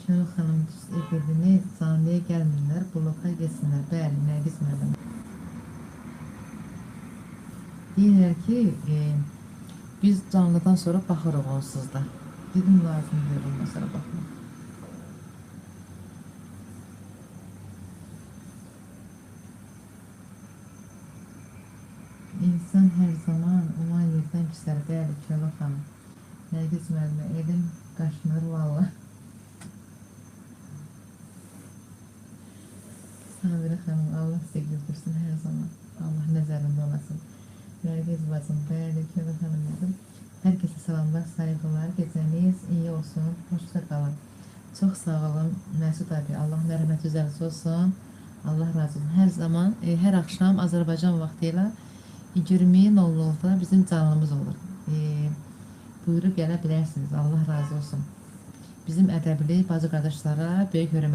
Könül xanım düz dediniz, canlıya gəlmirlər, bloka getsinlər. Bəli, Nərgiz müəllim. Deyirlər ki, biz canlıdan sonra baxırıq onsuz da. Dedim lazım deyil ondan sonra baxmaq. İnsan hər zaman olan yerdən küsər. Bəli, Könül xanım. Nərgiz müəllimə elim qaşınır valla. Sabirə xanım, Allah sizə güldürsün hər zaman. Allah nəzərində olasın. Nərgiz bacım, bəli, Könül xanım dedim. Herkese salamlar, saygılar. Geceniz iyi olsun. Hoşça kalın. Çox sağ olun Məsud abi. Allah mərhəməti üzərinizə olsun. Allah razı olsun. Hər zaman, hər axşam Azərbaycan vaxtı ilə 20:00-da bizim canlımız olur. Buyurub gələ bilərsiniz. Allah razı olsun. Bizim ədəbli bacı qardaşlara böyük hörmət.